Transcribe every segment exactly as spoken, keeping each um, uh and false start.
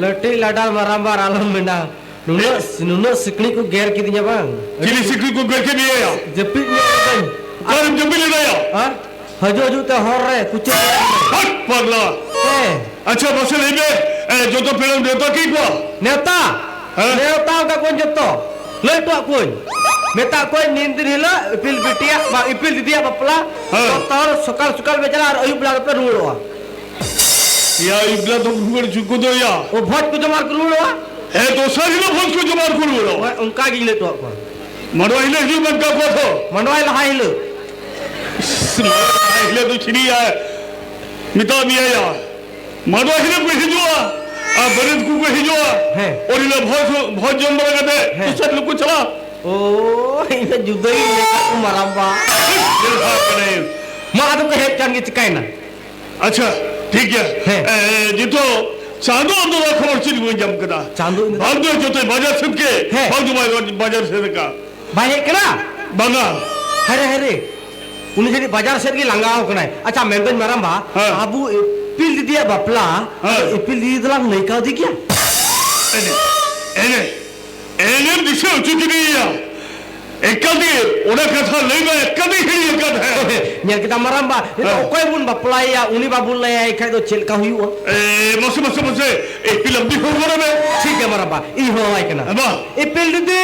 ᱞᱟᱹᱴᱤᱡ ᱞᱟᱰᱟ ᱢᱟᱨᱟᱝᱵᱟ ᱟᱨ ᱟᱞᱚᱢ ᱢᱮᱱᱟ᱾ ᱱᱩᱱᱟᱹᱜ, ᱱᱩᱱᱟᱹᱜ ᱥᱤᱠᱲᱤᱡ ᱠᱚ ᱜᱮᱨ ᱠᱤᱫᱤᱧᱟ ᱵᱟᱝ᱾ ᱪᱤᱞᱤ ᱥᱤᱠᱲᱤᱡ ᱠᱚ ᱜᱮᱨ ᱠᱮᱫ ᱢᱮᱭᱟ ᱭᱟ? ᱡᱟᱹᱯᱤᱫ ᱧᱚᱜ ᱠᱟᱹᱫᱟᱹᱧ᱾ ᱚᱠᱟᱨᱮᱢ ᱡᱟᱹᱯᱤᱫ ᱞᱮᱫᱟ ᱭᱟ? ᱦᱮᱸ? ᱦᱤᱡᱩᱜ ᱦᱤᱡᱩᱜ ᱛᱮ ᱦᱚᱨ ᱨᱮ ᱠᱩᱪᱟᱹ᱾ ᱦᱟᱴ ᱯᱟᱜᱽᱞᱟ! ᱦᱮᱸ᱾ ᱟᱪᱪᱷᱟ, ᱢᱟᱥᱮ ᱞᱟᱹᱭ ᱢᱮ, ᱮ, ᱡᱚᱛᱚ ᱯᱮᱲᱟᱢ ᱱᱮᱣᱛᱟ ᱠᱮᱫ ᱠᱚᱣᱟ? ᱱᱮᱣᱛᱟ? ᱦᱮᱸ? ᱱᱮᱣᱛᱟ ᱟᱠᱟᱫ ᱠᱚᱣᱟᱧ ᱡᱚᱛᱚ᱾ ᱞᱟᱹᱭ ᱦᱚᱴᱚᱣᱟᱜ ᱠᱚᱣᱟᱧ᱾ ᱢᱮᱛᱟᱜ ᱠᱚᱣᱟᱧ ᱱᱤᱱ ᱫᱤᱱ ᱦᱤᱞᱳᱜ ᱤᱯᱤᱞ ᱵᱤᱴᱤᱭᱟᱜ, ᱵᱟ, ᱤᱯᱤᱞ ᱫᱤᱫᱤᱭᱟᱜ ᱵᱟᱯᱞᱟ᱾ ᱦᱮᱸ᱾ ᱡᱚᱛᱚ ᱦᱚᱲ ᱥᱚᱠᱟᱞ ᱥᱚᱠᱟᱞ ᱯᱮ ᱪᱟᱞᱟᱜᱼᱟ ᱟᱨ ᱟᱹᱭᱩᱵ ᱵᱮᱲᱟ ᱫᱚᱯᱮ ᱨᱩᱣᱟᱹᱲᱚᱜᱼᱟ᱾ ᱭᱟ, ᱤᱯᱤᱞᱟ ᱫᱚ ᱨᱩᱣᱟᱹᱲ ᱦᱚᱪᱚ ᱠᱚᱫᱚ ᱭᱟ᱾ ᱚ, ᱵᱷᱚᱡᱽ ᱠᱚ ᱡᱚᱢᱟ ᱟᱨ ᱠᱚ ᱨᱩᱣᱟᱹᱲᱚᱜᱼᱟ? ᱦᱮᱸ, ᱫᱚᱥᱟᱨ ᱦᱤᱞᱳᱜ ᱵᱷᱚᱡᱽ ᱠᱚ ᱡᱚᱢᱟ ᱟᱨ ᱠᱚ ᱨᱩᱣᱟᱹᱲᱚᱜᱼᱟ᱾ ᱦᱳᱭ, ᱚᱱᱠᱟ ᱜᱤᱧ ᱞᱟᱹᱭ ᱦᱚᱴᱚᱣᱟᱜ ᱠᱚᱣᱟ᱾ ᱢᱟᱰᱣᱟ ᱦᱤᱞᱳᱜ ᱦᱤᱡᱩᱜ ᱢᱮ ᱚᱱᱠᱟ ᱠᱚ ᱛᱚ᱾ ᱢᱟᱰᱣᱟᱭ ᱞᱟᱦᱟ ᱦᱤᱞᱳᱜ᱾ ᱢᱟᱰᱣᱟ ᱦᱤᱞᱳᱜ ᱫᱚ ᱪᱤᱞᱤᱭᱟ? ᱢᱮᱛᱟ ᱢᱮᱭᱟ ᱭᱟ᱾ ᱢᱟᱰᱣᱟ ᱦᱤᱞᱳᱜ ᱠᱚ ᱦᱤᱡᱩᱜᱼᱟ ᱟᱨ ᱵᱟᱹᱨᱭᱟᱹᱛ ᱠᱚᱠᱚ ᱦᱤᱡᱩᱜᱼᱟ᱾ ᱦᱮᱸ᱾ ᱩᱱ ᱦᱤᱞᱳᱜ ᱵᱷᱚᱡᱽ, ᱵᱷᱚᱡᱽ ᱡᱚᱢ ᱵᱟᱲᱟ ᱠᱟᱛᱮ ᱦᱮᱸ᱾ ᱫᱚᱥᱟᱨ ᱦᱤᱞᱳᱜ ᱠᱚ ᱪᱟᱞᱟᱜᱼᱟ᱾ ᱳ, ᱤᱧ ᱫᱚ ᱡᱩᱫᱟᱹ ᱜᱤᱧ ᱧᱮᱞ ᱠᱟᱜ ᱠᱚ ᱢᱟᱨᱟᱝᱵᱟ᱾ ᱪᱮᱫ ᱞᱮᱠᱟ ᱠᱟᱱᱟᱭ? ᱢᱟ, ᱟᱫᱚ ᱠᱚ ᱦᱮᱡ ᱠᱟᱱ ᱜᱮ, ᱪᱤᱠᱟᱭᱮᱱᱟ? ᱟᱪᱪᱷᱟ, ᱴᱷᱤᱠ ᱜᱮᱭᱟ᱾ ᱦᱮᱸ᱾ ᱮ, ᱱᱤᱛᱚᱜ ᱪᱟᱸᱫᱚ ᱟᱢ ᱫᱚ ᱱᱚᱣᱟ ᱠᱷᱚᱵᱚᱨ ᱪᱮᱫ ᱵᱟᱹᱧ ᱧᱟᱢ ᱠᱟᱫᱟ? ᱪᱟᱸᱫᱚ ᱤᱧ ᱫᱚ ᱵᱟᱝ ᱫᱚ ᱡᱚᱛᱚᱭ ᱵᱟᱡᱟᱨ ᱥᱮᱫ ᱜᱮ, ᱦᱮᱸ᱾ ᱵᱟᱝ ᱫᱚ ᱵᱟᱭ ᱵᱟᱡᱟᱨ ᱥᱮᱫ ᱟᱠᱟ᱾ ᱵᱟᱭ ᱦᱮᱡ ᱠᱟᱱᱟ? ᱵᱟᱝᱟ᱾ ᱦᱟᱭᱨᱮ, ᱦᱟᱭᱨᱮ᱾ ᱩᱱᱤ ᱡᱟᱹᱱᱤᱡ ᱵᱟᱡᱟᱨ ᱥᱮᱫ ᱜᱮ ᱞᱟᱸᱜᱟᱣ ᱠᱟᱱᱟᱭ᱾ ᱟᱪᱪᱷᱟ, ᱢᱮᱱᱫᱟᱹᱧ ᱢᱟᱨᱟᱝᱵᱟ, ᱦᱮᱸ᱾ ᱟᱵᱚ ᱤᱯᱤᱞ ᱫᱤᱫᱤᱭᱟᱜ ᱵᱟᱯᱞᱟ, ᱦᱮᱸ᱾ ᱤᱯᱤᱞ ᱫᱤᱫᱤ ᱫᱚᱞᱟᱝ ᱞᱟᱹᱭ ᱠᱟᱣᱫᱮ ᱜᱮᱭᱟ? ᱮᱱᱮ, ᱮᱱᱮ, ᱮᱱᱮᱢ ᱫᱤᱥᱟᱹ ᱦᱚᱪᱚ ᱠᱤᱫᱤᱧᱟ᱾ ᱮᱠᱟᱞ ᱛᱮ ᱚᱱᱟ ᱠᱟᱛᱷᱟ ᱞᱟᱹᱭ ᱢᱟ, ᱮᱠᱟᱞ ᱛᱮ ᱦᱤᱲᱤᱧ ᱟᱠᱟᱫ ᱦᱮᱸ᱾ ᱧᱮᱞ ᱠᱮᱫᱟᱢ ᱢᱟᱨᱟᱝᱵᱟ, ᱱᱤᱛᱚᱜ ᱦᱮᱸ᱾ ᱚᱠᱚᱭ ᱵᱚᱱ ᱵᱟᱯᱞᱟᱭᱮᱭᱟ, ᱩᱱᱤ ᱵᱟᱵᱚᱱ ᱞᱟᱹᱭᱟᱭ ᱠᱷᱟᱡ ᱫᱚ ᱪᱮᱫ ᱞᱮᱠᱟ ᱦᱩᱭᱩᱜᱼᱟ? ᱮ, ᱢᱟᱥᱮ, ᱢᱟᱥᱮ, ᱢᱟᱥᱮ, ᱤᱯᱤᱞ ᱟᱢ ᱫᱤ ᱦᱚᱦᱚ ᱜᱚᱫ ᱢᱮ᱾ ᱴᱷᱤᱠ ᱜᱮᱭᱟ ᱢᱟᱨᱟᱝᱵᱟ, ᱤᱧ ᱦᱚᱦᱚᱣᱟᱭ ᱠᱟᱱᱟ᱾ ᱦᱮᱸ, ᱢᱟ᱾ ᱤᱯᱤᱞ ᱫᱤᱫᱤ,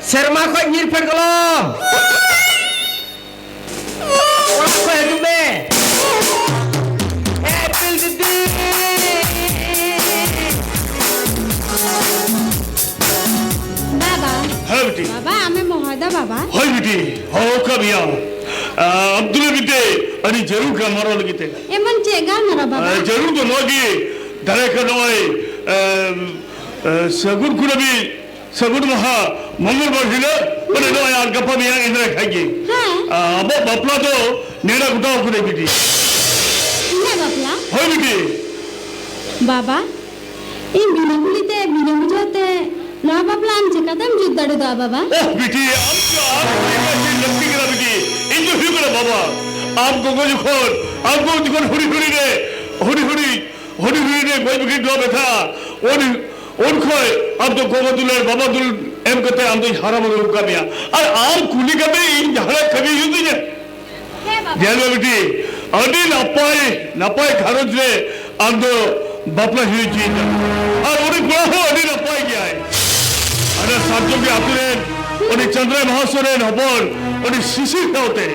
ᱥᱮᱨᱢᱟ ᱠᱷᱚᱡ ᱧᱤᱨ ᱯᱷᱮᱰ ᱜᱚᱞᱚᱢ᱾ ᱚᱲᱟᱜ ᱠᱷᱚᱡ ᱦᱤᱡᱩᱜ ᱢᱮ᱾ ᱮ, ᱤᱯᱤᱞ ᱫᱤᱫᱤ᱾ ᱵᱟᱵᱟ᱾ ᱦᱮᱸ, ᱵᱤᱴᱤ᱾ ᱵᱟᱵᱟ, ᱟᱢᱮᱢ ᱦᱚᱦᱚᱭᱮᱫᱟ, ᱵᱟᱵᱟ? ᱦᱳᱭ, ᱵᱤᱴᱤ, ᱦᱚᱦᱚ ᱠᱟᱜ ᱢᱮᱭᱟ᱾ ᱟ, ᱟᱢ ᱛᱩᱞᱩᱡ ᱢᱤᱫᱴᱮᱡ ᱟᱹᱰᱤ ᱡᱟᱹᱨᱩᱲ ᱜᱟᱞᱢᱟᱨᱟᱣ ᱞᱟᱹᱜᱤᱫ ᱛᱮ᱾ ᱮᱢᱚᱱ ᱪᱮᱫ ᱜᱟᱞᱢᱟᱨᱟᱣ, ᱵᱟᱵᱟ? ᱟ, ᱡᱟᱹᱨᱩᱲ ᱫᱚ ᱱᱚᱣᱟ ᱜᱮ, ᱫᱟᱨᱟᱭ ᱠᱟᱱ ᱱᱚᱜᱼᱚᱭ, ᱟ, ᱟ, ᱥᱟᱹᱜᱩᱱ ᱠᱩᱱᱟᱹᱢᱤ ᱥᱟᱹᱜᱩᱱ ᱢᱟᱦᱟ, ᱢᱚᱝᱜᱚᱞ ᱵᱟᱨ ᱦᱤᱞᱳᱜ, ᱢᱟᱱᱮ ᱱᱚᱜᱼᱚᱭ ᱟᱨ ᱜᱟᱯᱟ ᱢᱮᱭᱟᱝ ᱮᱱ ᱨᱮ ᱠᱷᱟᱡ ᱜᱮ᱾ ᱦᱮᱸ᱾ ᱟ, ᱟᱵᱚᱣᱟᱜ ᱵᱟᱯᱞᱟ ᱫᱚ ᱱᱮᱰᱟ ᱜᱚᱴᱟᱣ ᱠᱟᱱᱟ ᱵᱤᱴᱤ᱾ ᱤᱧᱟᱹᱜ ᱵᱟᱯᱞᱟ? ᱦᱳᱭ ᱵᱤᱴᱤ᱾ ᱵᱟᱵᱟ, ᱤᱧ ᱵᱤᱱᱟᱹ ᱠᱩᱞᱤ ᱛᱮ, ᱵᱤᱱᱟᱹ ᱵᱩᱡᱷᱟᱹᱣ ᱛᱮ ᱱᱚᱣᱟ ᱵᱟᱯᱞᱟ ᱟᱢ ᱪᱮᱠᱟᱛᱮᱢ ᱡᱩᱛ ᱫᱟᱲᱮ ᱫᱚᱜᱼᱟ, ᱵᱟᱵᱟ? ᱳᱦ ᱵᱤᱴᱤ, ᱟᱢ ᱫᱚ ᱟᱨ ᱪᱮᱫ ᱞᱟᱹᱠᱛᱤ ᱠᱟᱱᱟ ᱵᱤᱴᱤ? ᱤᱧ ᱫᱚ ᱦᱩᱭᱩᱜ ᱠᱟᱱᱟ ᱵᱟᱵᱟ᱾ ᱟᱢ ᱜᱚᱜᱚ ᱡᱚᱠᱷᱚᱱ, ᱟᱢ ᱜᱚᱜᱚ ᱡᱚᱠᱷᱚᱱ ᱦᱩᱰᱤᱧ ᱦᱩᱰᱤᱧ ᱨᱮ, ᱦᱩᱰᱤᱧ ᱦᱩᱰᱤᱧ ᱦᱩᱰᱤᱧ ᱦᱩᱰᱤᱧ ᱨᱮ ᱜᱚᱡ ᱵᱩᱰᱷᱤ ᱫᱚ ᱵᱮᱛᱷᱟ᱾ ᱩᱱ, ᱩᱱ ᱠᱷᱚᱡ ᱟᱢ ᱫᱚ ᱜᱚᱜᱚ ᱫᱩᱞᱟᱹᱲ, ᱵᱟᱵᱟ ᱫᱩᱞᱟᱹᱲ ᱮᱢ ᱠᱟᱛᱮ ᱟᱢ ᱫᱚᱧ ᱦᱟᱨᱟ ᱵᱩᱨᱩ ᱟᱠᱟᱫ ᱢᱮᱭᱟ᱾ ᱟᱨ ᱟᱢ ᱠᱩᱞᱤ ᱠᱟᱛᱮ ᱤᱧ ᱡᱟᱦᱟᱱᱟᱜ ᱠᱟᱹᱢᱤ ᱦᱩᱭᱩᱜ ᱛᱤᱧᱟ? ᱦᱮᱸ, ᱵᱟᱵᱟ᱾ ᱧᱮᱞ ᱢᱮ ᱵᱤᱴᱤ, ᱟᱹᱰᱤ ᱱᱟᱯᱟᱭ, ᱱᱟᱯᱟᱭ ᱜᱷᱟᱨᱚᱸᱡᱽ ᱨᱮ ᱟᱢ ᱫᱚ ᱵᱟᱯᱞᱟ ᱦᱩᱭ ᱦᱚᱪᱚᱭᱮᱱᱟ᱾ ᱟᱨ ᱩᱱᱤ ᱠᱚᱲᱟ ᱦᱚᱸ ᱟᱹᱰᱤ ᱱᱟᱯᱟᱭ ᱜᱮᱭᱟᱭ᱾ ᱟᱨ ᱥᱟᱨᱡᱚᱢ ᱜᱮ ᱟᱹᱛᱩ ᱨᱮᱱ ᱩᱱᱤ ᱪᱚᱸᱫᱽᱨᱟ ᱢᱟᱦᱟᱥᱚᱭ ᱨᱮᱱ ᱦᱚᱯᱚᱱ, ᱩᱱᱤ ᱥᱤᱥᱤᱨ ᱥᱟᱶᱛᱮ᱾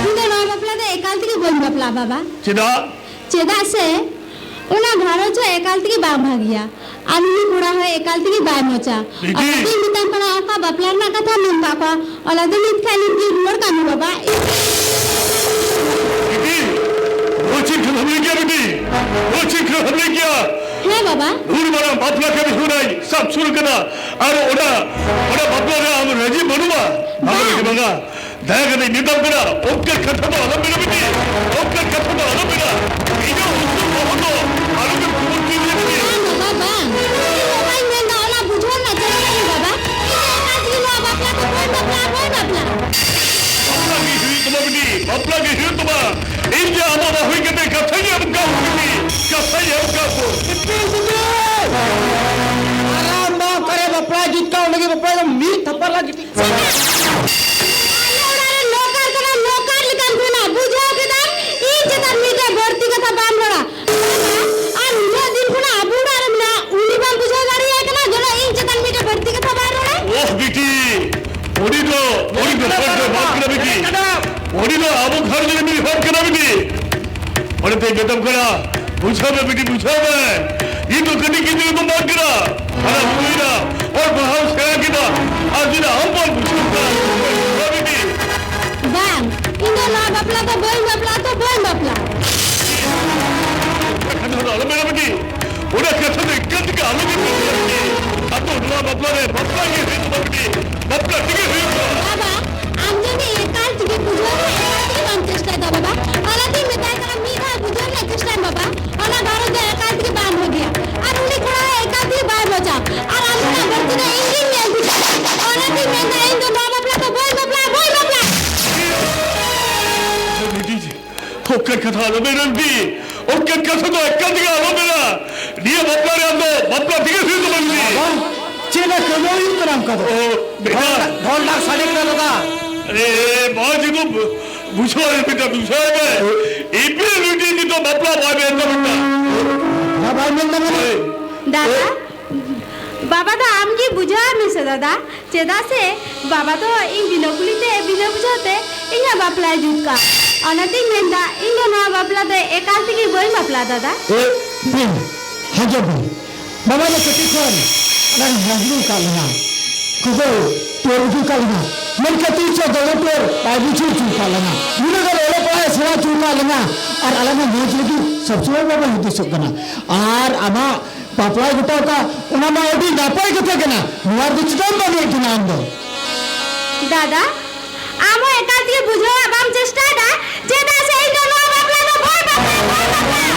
ᱤᱧ ᱫᱚ ᱱᱚᱣᱟ ᱵᱟᱯᱞᱟ ᱫᱚ ᱮᱠᱟᱞ ᱛᱮᱜᱮ ᱵᱟᱹᱧ ᱵᱟᱯᱞᱟᱜᱼᱟ, ᱵᱟᱵᱟ᱾ ᱪᱮᱫᱟᱜ? ᱪᱮᱫᱟᱜ ᱥᱮ ᱚᱱᱟ ᱜᱷᱟᱨᱚᱸᱡᱽ ᱦᱚᱸ ᱮᱠᱟᱞ ᱛᱮᱜᱮ ᱵᱟᱝ ᱵᱷᱟᱹᱜᱤᱭᱟ, ᱟᱨ ᱩᱱᱤ ᱠᱚᱲᱟ ᱦᱚᱸ ᱮᱠᱟᱞ ᱛᱮᱜᱮ ᱵᱟᱭ ᱢᱚᱡᱟ᱾ ᱵᱤᱴᱤ! ᱚᱱᱟᱛᱮᱧ ᱢᱮᱛᱟᱢ ᱠᱟᱱᱟ, ᱚᱠᱟ ᱵᱟᱯᱞᱟ ᱨᱮᱱᱟᱜ ᱠᱟᱛᱷᱟ ᱢᱮᱱ ᱠᱟᱜ ᱠᱚᱣᱟ, ᱚᱱᱟ ᱫᱚ ᱱᱤᱛ ᱠᱷᱟᱡ ᱱᱤᱛ ᱜᱮ ᱨᱩᱣᱟᱹᱲ ᱠᱟᱜ ᱢᱮ, ᱵᱟᱵᱟ᱾ ᱵᱤᱴᱤ! ᱱᱚᱣᱟ ᱪᱮᱫ ᱠᱟᱛᱷᱟᱢ ᱞᱟᱹᱭ ᱠᱮᱭᱟ, ᱵᱤᱴᱤ? ᱱᱚᱣᱟ ᱪᱮᱫ ᱠᱟᱛᱷᱟᱢ ᱞᱟᱹᱭ ᱠᱮᱭᱟ? ᱦᱮᱸ, ᱵᱟᱵᱟ᱾ ᱱᱩᱱ ᱢᱟᱨᱟᱝ ᱵᱟᱯᱞᱟ ᱠᱟᱹᱢᱤ ᱦᱚᱨᱟᱭ ᱥᱟᱵ ᱥᱩᱨ ᱠᱟᱫᱟ, ᱟᱨ ᱚᱱᱟ, ᱚᱱᱟ ᱵᱟᱯᱞᱟ ᱨᱮ ᱟᱢ ᱨᱟᱹᱡᱤ ᱵᱟᱹᱱᱩᱢᱟ? ᱵᱟᱝ᱾ ᱵᱟᱝ᱾ ᱫᱟᱭᱟ ᱠᱟᱛᱮ ᱢᱮᱛᱟᱢ ᱠᱟᱱᱟ, ᱚᱱᱠᱟᱱ ᱠᱟᱛᱷᱟ ᱫᱚ ᱟᱞᱚᱢ ᱢᱮᱱᱟ ᱵᱤᱴᱤ, ᱚᱱᱠᱟᱱ ᱠᱟᱛᱷᱟ ᱫᱚ ᱟᱞᱚᱢ ᱢᱮᱱᱟ᱾ ᱤᱧᱟᱹᱜ ᱩᱥᱩᱞ ᱵᱚᱦᱚᱜ ᱫᱚ ᱟᱞᱚᱢ ᱠᱩᱢᱩᱴ ᱛᱤᱧᱟ ᱵᱤᱴᱤ᱾ ᱵᱟᱝ ᱵᱟᱵᱟ, ᱵᱟᱝ᱾ ᱤᱧ ᱵᱟᱵᱟᱧ ᱢᱮᱱᱫᱟ, ᱚᱱᱟ ᱵᱩᱡᱷᱟᱹᱣ ᱨᱮᱱᱟᱜ ᱪᱮᱥᱴᱟᱭ ᱢᱮ ᱵᱟᱵᱟ᱾ ᱤᱧ ᱫᱚ ᱮᱠᱟᱞ ᱛᱮᱜᱮ ᱱᱚᱣᱟ ᱵᱟᱯᱞᱟ ᱫᱚ ᱵᱟᱹᱧ ᱵᱟᱯᱞᱟᱜᱼᱟ, ᱵᱟᱹᱧ ᱵᱟᱯᱞᱟᱜᱼᱟ᱾ ᱵᱟᱯᱞᱟ ᱜᱮ ᱦᱩᱭᱩᱜ ᱛᱟᱢᱟ ᱵᱤᱴᱤ, ᱵᱟᱯᱞᱟ ᱜᱮ ᱦᱩᱭᱩᱜ ᱛᱟᱢᱟ᱾ ᱤᱧ ᱡᱮ ᱟᱢᱟᱜ ᱵᱟᱹᱦᱩ ᱠᱟᱛᱮ ᱠᱟᱛᱷᱟᱧ ᱮᱢ ᱠᱟᱜ ᱵᱤᱴᱤ, ᱠᱟᱛᱷᱟᱧ ᱮᱢ ᱠᱟᱜ᱾ ᱵᱤᱴᱤ, ᱵᱤᱴᱤ! ᱟᱨᱟᱢ ᱵᱟᱝ ᱚᱠᱟᱨᱮ ᱵᱟᱯᱞᱟ ᱡᱩᱛ ᱠᱟᱜ, ᱚᱸᱰᱮ ᱜᱮ ᱵᱟᱯᱞᱟ ᱫᱚ ᱢᱤᱫ ᱛᱷᱟᱯᱟ ᱞᱟᱜᱤᱫ᱾ ᱟᱞᱮ ᱚᱲᱟᱜ ᱨᱮ ᱱᱚᱠᱟᱨ ᱠᱟᱱᱟ, ᱱᱚᱠᱟᱨ ᱞᱮᱠᱟᱢ ᱛᱟᱦᱮᱱᱟ, ᱵᱩᱡᱷᱟᱹᱣ ᱠᱮᱫᱟᱢ? ᱤᱧ ᱪᱮᱛᱟᱱ ᱢᱤᱫᱴᱮᱡ ᱵᱟᱹᱲᱛᱤ ᱠᱟᱛᱷᱟ ᱵᱟᱢ ᱨᱚᱲᱟ᱾ ᱟᱨ ᱱᱩᱱᱟᱹᱜ ᱫᱤᱱ ᱠᱷᱚᱱᱟᱜ ᱟᱵᱚ ᱚᱲᱟᱜ ᱨᱮ ᱢᱮᱱᱟᱜᱼᱟ, ᱩᱱᱤ ᱵᱟᱢ ᱵᱩᱡᱷᱟᱹᱣ ᱫᱟᱲᱮᱭᱟᱭ ᱠᱟᱱᱟ, ᱡᱮᱱᱚ ᱤᱧ ᱪᱮᱛᱟᱱ ᱢᱤᱫᱴᱮᱡ ᱵᱟᱹᱲᱛᱤ ᱠᱟᱛᱷᱟ ᱵᱟᱭ ᱨᱚᱲᱟ? ᱳᱦ ᱵᱤᱴᱤ, ᱩᱱᱤ ᱫᱚ, ᱩᱱᱤ ᱫᱚ ᱦᱚᱲ ᱫᱚ ᱵᱟᱝ ᱠᱟᱱᱟ ᱵᱤᱴᱤ᱾ ᱩᱱᱤ ᱫᱚ ᱟᱵᱚ ᱜᱷᱟᱨᱚᱸᱡᱽ ᱨᱮ ᱢᱤᱫ ᱦᱚᱲ ᱠᱟᱱᱟ ᱵᱤᱴᱤ᱾ ᱚᱱᱟᱛᱮ ᱢᱮᱛᱟᱢ ᱠᱟᱱᱟ, ᱵᱩᱡᱷᱟᱹᱣ ᱢᱮ ᱵᱤᱴᱤ, ᱵᱩᱡᱷᱟᱹᱣ ᱢᱮ᱾ ᱤᱧ ᱫᱚ ᱠᱟᱹᱴᱤᱡ ᱜᱤᱫᱽᱨᱟᱹ ᱫᱚ ᱵᱟᱝ ᱠᱟᱱᱟ᱾ ᱦᱟᱨᱟ ᱵᱩᱨᱩᱭᱮᱱᱟ, ᱚᱞ ᱯᱟᱲᱦᱟᱣ ᱥᱮᱬᱟ ᱠᱮᱫᱟ, ᱟᱨ ᱡᱩᱫᱤ ᱟᱢ ᱵᱟᱢ ᱵᱩᱡᱷᱟᱹᱣ ᱠᱷᱟᱱ, ᱵᱩᱡᱷᱟᱹᱣ ᱢᱮ ᱵᱤᱴᱤ᱾ ᱵᱟᱝ, ᱤᱧ ᱫᱚ ᱱᱚᱣᱟ ᱵᱟᱯᱞᱟ ᱫᱚ ᱵᱟᱹᱧ ᱵᱟᱯᱞᱟᱜᱼᱟ, ᱛᱚ ᱵᱟᱹᱧ ᱵᱟᱯᱞᱟᱜᱼᱟ᱾ ᱠᱟᱛᱷᱟ ᱫᱚ ᱟᱞᱚᱢ ᱢᱮᱱᱟ ᱵᱤᱴᱤ᱾ ᱚᱱᱟ ᱠᱟᱛᱷᱟ ᱫᱚ ᱮᱠᱟᱞ ᱛᱮᱜᱮ ᱟᱞᱚᱜᱮᱢ ᱢᱮᱱᱟ ᱵᱤᱴᱤ᱾ ᱟᱫᱚ ᱱᱚᱣᱟ ᱵᱟᱯᱞᱟ ᱨᱮ ᱵᱟᱯᱞᱟ ᱜᱮ ᱦᱩᱭᱩᱜ ᱛᱟᱢᱟ ᱵᱤᱴᱤ᱾ ᱵᱟᱯᱞᱟ ᱛᱮᱜᱮ ᱦᱩᱭᱩᱜ ᱛᱟᱢᱟ᱾ ᱵᱟᱵᱟ, ᱟᱢ ᱡᱩᱫᱤ ᱮᱠᱟᱞ ᱛᱮᱜᱮ ᱵᱩᱡᱷᱟᱹᱣ ᱨᱮᱱᱟᱜ ᱮᱠᱟᱞ ᱛᱮᱜᱮ ᱵᱟᱢ ᱪᱮᱥᱴᱟᱭᱮᱫᱟ ᱵᱟᱵᱟ, ᱚᱱᱟᱛᱮᱧ ᱢᱮᱛᱟᱭ ᱠᱟᱱᱟ, ᱢᱤᱫ ᱫᱷᱟᱣ ᱵᱩᱡᱷᱟᱹᱣ ᱨᱮᱱᱟᱜ ᱪᱮᱥᱴᱟᱭ ᱢᱮ ᱵᱟᱵᱟ᱾ ᱚᱱᱟ ᱜᱷᱟᱨᱚᱸᱡᱽ ᱫᱚ ᱮᱠᱟᱞ ᱛᱮᱜᱮ ᱵᱟᱝ ᱵᱷᱟᱹᱜᱤᱭᱟ᱾ ᱟᱨ ᱩᱱᱤ ᱠᱚᱲᱟ ᱦᱚᱸ ᱮᱠᱟᱞ ᱛᱮᱜᱮ ᱵᱟᱭ ᱢᱚᱡᱟ᱾ ᱟᱨ ᱟᱢ ᱠᱷᱚᱱᱟᱜ ᱵᱟᱹᱲᱛᱤ ᱫᱚ ᱤᱧ ᱜᱤᱧ ᱧᱮᱞ ᱴᱷᱤᱠᱟ᱾ ᱚᱱᱟᱛᱮᱧ ᱢᱮᱱᱫᱟ, ᱤᱧ ᱫᱚ ᱱᱚᱣᱟ ᱵᱟᱯᱞᱟ ᱫᱚ ᱵᱟᱹᱧ ᱵᱟᱯᱞᱟᱜᱼᱟ, ᱵᱟᱹᱧ ᱵᱟᱯᱞᱟᱜᱼᱟ᱾ ᱵᱤᱴᱤ ᱡᱤ, ᱛᱷᱚ, ᱚᱱᱠᱟᱱ ᱠᱟᱛᱷᱟ ᱟᱞᱚ ᱢᱮᱱ ᱟᱱᱴᱤ᱾ ᱚᱱᱠᱟᱱ ᱠᱟᱛᱷᱟ ᱫᱚ ᱮᱠᱟᱞ ᱛᱮᱜᱮ ᱟᱞᱚ ᱢᱮᱱᱟ᱾ ᱱᱤᱭᱟᱹ ᱵᱟᱯᱞᱟ ᱨᱮ ᱟᱢ ᱫᱚ ᱵᱟᱯᱞᱟ ᱛᱮᱜᱮ ᱦᱩᱭᱩᱜ ᱛᱟᱢᱟ ᱟᱱᱴᱤ᱾ ᱵᱟᱵᱟ, ᱪᱮᱫ ᱞᱮᱠᱟ ᱠᱟᱹᱢᱤ ᱦᱩᱭᱩᱜ ᱠᱟᱱᱟ ᱚᱱᱠᱟ ᱫᱚ? ᱚ, ᱵᱮᱴᱟ᱾ ᱰᱷᱚᱞ ᱰᱷᱟᱠ, ᱰᱷᱚᱞ ᱰᱷᱟᱠ ᱥᱟᱰᱮ ᱠᱟᱱᱟ ᱫᱟᱫᱟ᱾ ᱮ, ᱢᱟ ᱡᱩᱫᱩ ᱵᱩᱡᱷᱟᱹᱣ ᱢᱮ ᱵᱮᱴᱟ, ᱵᱩᱡᱷᱟᱹᱣ ᱢᱮ᱾ ᱤᱯᱤᱞ ᱵᱤᱴᱤ ᱱᱤᱛᱚᱜ ᱵᱟᱯᱞᱟ ᱵᱟᱭ ᱢᱮᱱ ᱫᱟ ᱵᱮᱴᱟ᱾ ᱵᱟᱯᱞᱟ ᱵᱟᱭ ᱢᱮᱱ ᱫᱟ ᱢᱟᱱᱮ? ᱦᱳᱭ᱾ ᱫᱟᱫᱟ, ᱵᱟᱵᱟ ᱫᱚ ᱟᱢ ᱜᱮ ᱵᱩᱡᱷᱟᱹᱣ ᱢᱮ ᱥᱮ ᱫᱟᱫᱟ᱾ ᱪᱮᱫᱟᱜ ᱥᱮ ᱵᱟᱵᱟ ᱫᱚ ᱤᱧ ᱵᱤᱱᱟᱹ ᱠᱩᱞᱤ ᱛᱮ, ᱵᱤᱱᱟᱹ ᱵᱩᱡᱷᱟᱹᱣ ᱛᱮ ᱤᱧᱟᱹᱜ ᱵᱟᱯᱞᱟᱭ ᱡᱩᱛ ᱠᱟᱜ᱾ ᱚᱱᱟᱛᱤᱧ ᱢᱮᱱᱫᱟ, ᱤᱧ ᱫᱚ ᱱᱚᱣᱟ ᱵᱟᱯᱞᱟ ᱫᱚ ᱮᱠᱟᱞ ᱛᱮᱜᱮ ᱵᱟᱹᱧ ᱵᱟᱯᱞᱟ, ᱫᱟᱫᱟ᱾ ᱮ, ᱵᱤᱱ, ᱦᱟᱡᱚᱢ ᱵᱤᱱ᱾ ᱵᱟᱵᱟ ᱫᱚ ᱠᱟᱹᱴᱤᱡ ᱠᱷᱚᱱ ᱚᱱᱟ ᱦᱟᱡᱨᱩ ᱠᱟᱜ ᱞᱤᱧᱟ᱾ ᱠᱚᱠᱚᱭ ᱴᱩᱣᱟᱹᱨ ᱦᱚᱪᱚ ᱠᱟᱜ ᱞᱤᱧᱟ᱾ ᱢᱮᱱᱠᱷᱟᱱ ᱛᱤᱥ ᱦᱚᱸ ᱫᱚᱢᱮ ᱴᱩᱣᱟᱹᱨ ᱵᱟᱭ ᱵᱩᱡᱷᱟᱹᱣ ᱦᱚᱪᱚ ᱠᱟᱜ ᱞᱤᱧᱟ᱾ ᱱᱩᱱᱟᱹᱜ ᱜᱟᱱ ᱚᱞᱚᱜ ᱯᱟᱲᱦᱟᱜ ᱥᱮᱬᱟ ᱦᱚᱪᱚ ᱠᱟᱜ ᱞᱤᱧᱟ᱾ ᱟᱨ ᱟᱞᱮ ᱢᱟ ᱢᱚᱡᱽ ᱞᱟᱹᱜᱤᱫ ᱥᱚᱵ ᱥᱚᱢᱚᱭ ᱵᱟᱵᱟ ᱦᱩᱫᱤᱥᱚᱜ ᱠᱟᱱᱟ᱾ ᱟᱨ ᱟᱢᱟᱜ ᱵᱟᱯᱞᱟᱭ ᱜᱚᱴᱟᱣ ᱠᱟᱜ, ᱚᱱᱟ ᱢᱟ ᱟᱹᱰᱤ ᱱᱟᱯᱟᱭ ᱠᱟᱛᱷᱟ ᱠᱟᱱᱟ᱾ ᱱᱚᱣᱟ ᱨᱮᱫᱚ ᱪᱮᱫᱟᱜ ᱮᱢ ᱵᱟᱹᱜᱤᱭᱮᱫ ᱠᱟᱱᱟ ᱟᱢ ᱫᱚ? ᱫᱟᱫᱟ, ᱟᱢ ᱦᱚᱸ ᱮᱠᱟᱞ ᱛᱮᱜᱮ ᱵᱩᱡᱷᱟᱹᱣ ᱨᱮᱭᱟᱜ ᱵᱟᱢ ᱪᱮᱥᱴᱟᱭᱮᱫᱟ, ᱪᱮᱫᱟᱜ ᱥᱮ ᱤᱧ ᱫᱚ ᱱᱚᱣᱟ ᱵᱟᱯᱞᱟ ᱫᱚ ᱵᱟᱹᱧ ᱵᱟᱯᱞᱟᱜᱼᱟ, ᱵᱟᱹᱧ ᱵᱟᱯᱞᱟᱜᱼᱟ᱾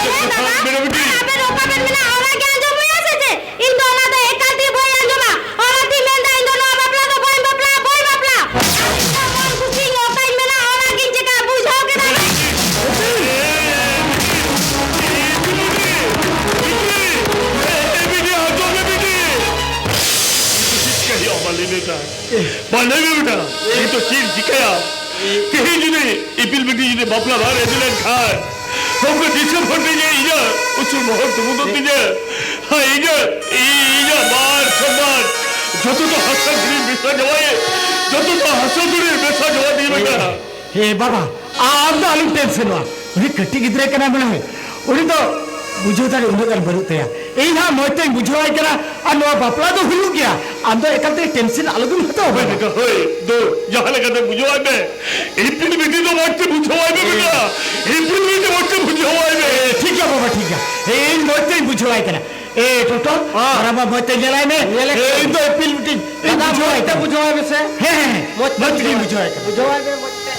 ᱦᱮᱸ ᱫᱟᱫᱟ, ᱢᱮᱰᱟᱢ ᱵᱤᱴᱤ᱾ ᱟᱵᱮᱱ ᱚᱠᱟ ᱵᱮᱱ ᱢᱮᱱᱟ, ᱚᱱᱟ ᱜᱮ ᱟᱸᱡᱚᱢ ᱦᱩᱭᱩᱜᱼᱟ ᱥᱮ ᱪᱮᱫ? ᱤᱧ ᱫᱚ ᱚᱱᱟ ᱫᱚ ᱮᱠᱟᱞ ᱛᱮ ᱵᱟᱹᱧ ᱟᱸᱡᱚᱢᱟ᱾ ᱚᱱᱟᱛᱤᱧ ᱢᱮᱱᱫᱟ, ᱤᱧ ᱫᱚ ᱱᱚᱣᱟ ᱵᱟᱯᱞᱟ ᱫᱚ ᱵᱟᱹᱧ ᱵᱟᱯᱞᱟᱜᱼᱟ, ᱵᱟᱹᱧ ᱵᱟᱯᱞᱟᱜᱼᱟ᱾ ᱟᱨ ᱤᱧ ᱫᱚ ᱢᱚᱱ ᱠᱩᱥᱤ ᱤᱧ ᱚᱠᱟᱧ ᱢᱮᱱᱟ, ᱚᱱᱟᱜᱤᱧ ᱪᱮᱠᱟᱹᱭᱟ, ᱵᱩᱡᱷᱟᱹᱣ ᱠᱮᱫᱟ ᱵᱮᱱ? ᱪᱤᱠᱟᱹᱭᱟ, ᱢᱟ ᱞᱟᱹᱭ ᱢᱮ ᱛᱟ᱾ ᱢᱟ ᱞᱟᱹᱭ ᱢᱮ ᱵᱮᱴᱟ, ᱱᱤᱛᱚᱜ ᱪᱮᱫ ᱪᱤᱠᱟᱹᱭᱟ? ᱛᱮᱦᱮᱧ ᱡᱩᱫᱤ ᱤᱯᱤᱞ ᱵᱤᱴᱤ ᱡᱩᱫᱤ ᱵᱟᱯᱞᱟ ᱵᱟᱭ ᱨᱮᱵᱮᱫ ᱞᱮᱱᱠᱷᱟᱱ, ᱩᱱᱠᱩ ᱫᱤᱥᱚᱢ ᱦᱚᱲ ᱴᱷᱮᱱ ᱜᱮ ᱤᱧᱟᱹᱜ ᱩᱥᱩᱞ ᱢᱚᱦᱚᱨ ᱛᱩᱢᱩᱫᱚᱜ ᱛᱤᱧᱟᱹ᱾ ᱦᱮᱸ, ᱤᱧᱟᱹᱜ, ᱤᱧᱟᱹᱜ ᱢᱟᱱ ᱥᱚᱱᱢᱟᱱ ᱡᱚᱛᱚ ᱫᱚ ᱦᱟᱥᱟ ᱫᱷᱩᱲᱤ ᱢᱮᱥᱟ ᱪᱟᱵᱟᱭᱮ, ᱡᱚᱛᱚ ᱫᱚ ᱦᱟᱥᱟ ᱫᱷᱩᱲᱤ ᱢᱮᱥᱟ ᱪᱟᱵᱟ ᱛᱤᱧ ᱵᱮᱴᱟ᱾ ᱦᱮ ᱵᱟᱵᱟ, ᱟᱢ ᱫᱚ ᱟᱞᱚᱢ ᱴᱮᱱᱥᱚᱱᱚᱜᱼᱟ᱾ ᱩᱱᱤ ᱠᱟᱹᱴᱤᱡ ᱜᱤᱫᱽᱨᱟᱹ ᱠᱟᱱᱟᱭ ᱢᱟᱱᱮ, ᱩᱱᱤ ᱫᱚ ᱵᱩᱡᱷᱟᱹᱣ ᱫᱟᱲᱮ ᱩᱱᱟᱹᱜ ᱜᱟᱱ ᱵᱟᱹᱱᱩᱜ ᱛᱟᱭᱟ᱾ ᱤᱧ ᱦᱟᱸᱜ ᱢᱚᱡᱽ ᱛᱮᱧ ᱵᱩᱡᱷᱟᱹᱣᱟᱭ ᱠᱟᱱᱟ ᱟᱨ ᱱᱚᱣᱟ ᱵᱟᱯᱞᱟ ᱫᱚ ᱦᱩᱭᱩᱜ ᱜᱮᱭᱟ᱾ ᱟᱢ ᱫᱚ ᱮᱠᱟᱞ ᱛᱮ ᱴᱮᱱᱥᱚᱱ ᱟᱞᱚᱜᱮᱢ ᱦᱟᱛᱟᱣᱟ ᱦᱳᱭ ᱵᱟᱵᱟ᱾ ᱵᱮᱴᱟ, ᱦᱳᱭ᱾ ᱫᱩ, ᱡᱟᱦᱟᱸ ᱞᱮᱠᱟᱛᱮ ᱵᱩᱡᱷᱟᱹᱣᱟᱭ ᱢᱮ᱾ ᱤᱯᱤᱞ ᱵᱤᱴᱤ ᱫᱚ ᱢᱚᱡᱽ ᱛᱮ ᱵᱩᱡᱷᱟᱹᱣᱟᱭ ᱢᱮ ᱵᱮᱴᱟ᱾ ᱤᱯᱤᱞ ᱵᱤᱴᱤ ᱢᱚᱡᱽ ᱛᱮ ᱵᱩᱡᱷᱟᱹᱣᱟᱭ ᱢᱮ᱾ ᱮ, ᱴᱷᱤᱠ ᱜᱮᱭᱟ ᱵᱟᱵᱟ, ᱴᱷᱤᱠ ᱜᱮᱭᱟ᱾ ᱮ, ᱤᱧ ᱢᱚᱡᱽ ᱛᱮᱧ ᱵᱩᱡᱷᱟᱹᱣᱟᱭ ᱠᱟᱱᱟ᱾ ᱮ, ᱴᱚᱴᱚ, ᱦᱮᱸ᱾ ᱢᱟᱨᱟᱝᱵᱟ ᱢᱚᱡᱽ ᱛᱮ ᱧᱮᱞᱟᱭ ᱢᱮ᱾ ᱧᱮᱞᱮ ᱮ, ᱠᱟᱹᱱᱟᱹᱧ᱾ ᱤᱧ ᱫᱚ ᱤᱯᱤᱞ ᱵᱤᱴᱤ ᱫᱟᱫᱟ, ᱤᱧ ᱢᱚᱡᱽ ᱛᱮ ᱠᱟᱱᱟ᱾ ᱵᱩᱡᱷᱟᱹᱣᱟᱭ ᱢᱮᱥᱮ᱾ ᱦᱮᱸ, ᱦᱮᱸ, ᱦᱮᱸ᱾ ᱢᱚᱡᱽ ᱛᱮ ᱢᱚᱡᱽ ᱛᱮᱜᱮᱧ ᱵᱩᱡᱷᱟᱹᱣᱟᱭ᱾ ᱵᱩᱡᱷᱟᱹᱣᱟᱭ ᱠᱟᱱᱟ᱾ ᱵᱩᱡᱷᱟᱹᱣᱟᱭ ᱢᱮ ᱢᱚᱡᱽ ᱛᱮ᱾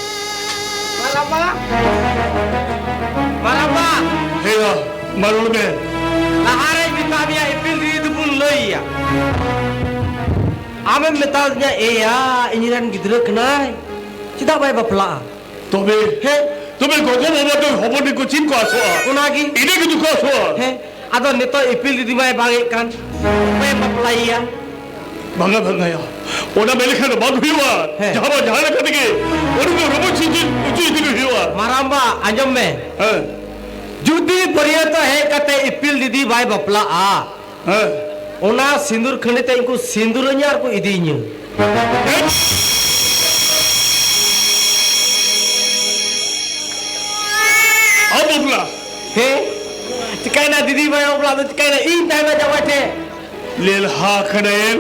ᱢᱟᱨᱟᱝᱵᱟ᱾ ᱢᱟᱨᱟᱝᱵᱟ᱾ ᱦᱮᱸ ᱭᱟ, ᱢᱟ ᱨᱚᱲ ᱢᱮ᱾ ᱞᱟᱦᱟᱨᱮᱧ ᱢᱮᱛᱟᱫ ᱢᱮᱭᱟ ᱤᱯᱤᱞ ᱫᱤᱫᱤ ᱫᱚᱵᱚᱱ ᱞᱟᱹᱭᱟ᱾ ᱟᱢᱮᱢ ᱢᱮᱛᱟᱫᱤᱧᱟ, ᱮᱭᱟ, ᱤᱧᱨᱮᱱ ᱜᱤᱫᱽᱨᱟᱹ ᱠᱟᱱᱟᱭ᱾ ᱪᱮᱫᱟᱜ ᱵᱟᱭ ᱵᱟᱯᱞᱟᱜᱼᱟ? ᱛᱚᱵᱮ, ᱦᱮᱸ᱾ ᱛᱚᱵᱮ ᱜᱚᱜᱚ ᱵᱟᱵᱟ ᱫᱚ ᱦᱚᱯᱚᱱ ᱠᱚ ᱪᱮᱫ ᱠᱚ ᱟᱥᱚᱜᱼᱟ? ᱚᱱᱟᱜᱮ᱾ ᱤᱱᱟᱹ ᱜᱮ ᱫᱩᱠ ᱟᱥᱚᱜᱼᱟ᱾ ᱦᱮᱸ, ᱟᱫᱚ ᱱᱤᱛᱚᱜ ᱤᱯᱤᱞ ᱫᱤᱫᱤ ᱢᱟᱭ ᱵᱟᱝ ᱮᱫ ᱠᱟᱱ, ᱚᱠᱚᱭᱮᱢ ᱵᱟᱯᱞᱟᱭᱮᱭᱟ? ᱵᱟᱝᱟ, ᱵᱟᱝᱟᱭᱟ᱾ ᱚᱱᱟ ᱢᱮᱱ ᱞᱮᱠᱷᱟᱱ ᱫᱚ ᱵᱟᱝ ᱦᱩᱭᱩᱜᱼᱟ᱾ ᱦᱮᱸ᱾ ᱡᱟᱦᱟᱸ ᱵᱟᱝ ᱡᱟᱦᱟᱸ ᱞᱮᱠᱟ ᱛᱮᱜᱮ ᱩᱱᱤ ᱫᱚ ᱨᱚᱢᱚᱡᱽ ᱥᱤᱡᱤᱱ ᱚᱪᱚ ᱤᱫᱤ ᱜᱮ ᱦᱩᱭᱩᱜᱼᱟ᱾ ᱢᱟᱨᱟᱝᱵᱟ, ᱟᱸᱡᱚᱢ ᱢᱮ᱾ ᱦᱮᱸ᱾ ᱡᱩᱫᱤ ᱵᱟᱹᱨᱭᱟᱹᱛ ᱦᱮᱡ ᱠᱟᱛᱮ ᱤᱯᱤᱞ ᱫᱤᱫᱤ ᱵᱟᱭ ᱵᱟᱯᱞᱟᱜᱼᱟ, ᱦᱮᱸ᱾ ᱚᱱᱟ ᱥᱤᱸᱫᱩᱨ ᱠᱷᱟᱹᱰᱤ ᱛᱮ ᱩᱱᱠᱩ ᱥᱤᱸᱫᱩᱨᱟᱹᱧᱟ ᱟᱨ ᱠᱚ ᱤᱫᱤᱭᱤᱧᱟᱹ᱾ ᱦᱮᱸ? ᱟᱢ ᱵᱟᱯᱞᱟ? ᱦᱮᱸ? ᱪᱤᱠᱟᱭᱱᱟ ᱫᱤᱫᱤ ᱵᱟᱭ ᱵᱟᱯᱞᱟ ᱫᱚ ᱪᱤᱠᱟᱭᱱᱟ? ᱤᱧ ᱛᱟᱦᱮᱱᱟ ᱡᱟᱶᱟᱭ ᱴᱷᱮᱱ᱾ ᱞᱮᱞᱦᱟ ᱠᱟᱱᱟᱭᱮᱢ᱾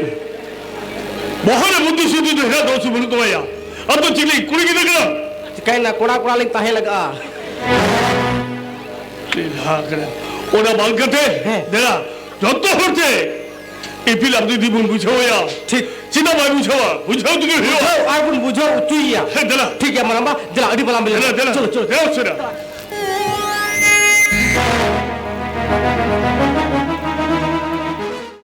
ᱵᱚᱦᱚᱜ ᱨᱮ ᱵᱩᱫᱽᱫᱷᱤ ᱥᱩᱫᱽᱫᱷᱤ ᱫᱚ ᱦᱮᱱᱟᱜ ᱫᱚ ᱥᱮ ᱵᱟᱹᱱᱩᱜ ᱛᱟᱢᱟ ᱭᱟ? ᱟᱢ ᱫᱚ ᱪᱤᱞᱤ ᱠᱩᱲᱤ ᱜᱤᱫᱽᱨᱟᱹ ᱠᱟᱱᱟᱢ? ᱪᱤᱠᱟᱭᱱᱟ ᱠᱚᱲᱟ ᱠᱚᱲᱟ ᱞᱤᱧ ᱛᱟᱦᱮᱸ ᱞᱟᱜᱟᱜᱼᱟ᱾ ᱞᱮᱞᱦᱟ ᱠᱟᱱᱟ᱾ ᱚᱱᱟ ᱵᱟᱝ ᱠᱟᱛᱮ, ᱦᱮᱸ᱾ ᱫᱮᱞᱟ, ᱡᱚᱛᱚ ᱦᱚᱲ ᱛᱮ ᱤᱯᱤᱞ ᱟᱵ ᱫᱤᱫᱤ ᱵᱚᱱ ᱵᱩᱡᱷᱟᱹᱣ ᱮᱭᱟ᱾ ᱴᱷᱤᱠ᱾ ᱪᱮᱫᱟᱜ ᱵᱟᱭ ᱵᱩᱡᱷᱟᱹᱣᱟ? ᱵᱩᱡᱷᱟᱹᱣ ᱛᱮᱜᱮ ᱦᱩᱭᱩᱜᱼᱟ᱾ ᱵᱩᱡᱷᱟᱹᱣ ᱟᱨ ᱵᱚᱱ ᱵᱩᱡᱷᱟᱹᱣ ᱦᱚᱪᱚᱭᱮᱭᱟ᱾ ᱦᱮᱸ, ᱫᱮᱞᱟ᱾ ᱴᱷᱤᱠ ᱜᱮᱭᱟ, ᱢᱟᱨᱟᱝᱵᱟ, ᱫᱮᱞᱟ, ᱟᱹᱰᱤ ᱢᱟᱨᱟᱝ ᱵᱮᱞᱟ᱾ ᱫᱮᱞᱟ, ᱫᱮᱞᱟ᱾ ᱪᱚᱞᱚ, ᱪᱚᱞᱚ᱾ ᱫᱮᱞᱟ ᱩᱥᱟᱹᱨᱟ᱾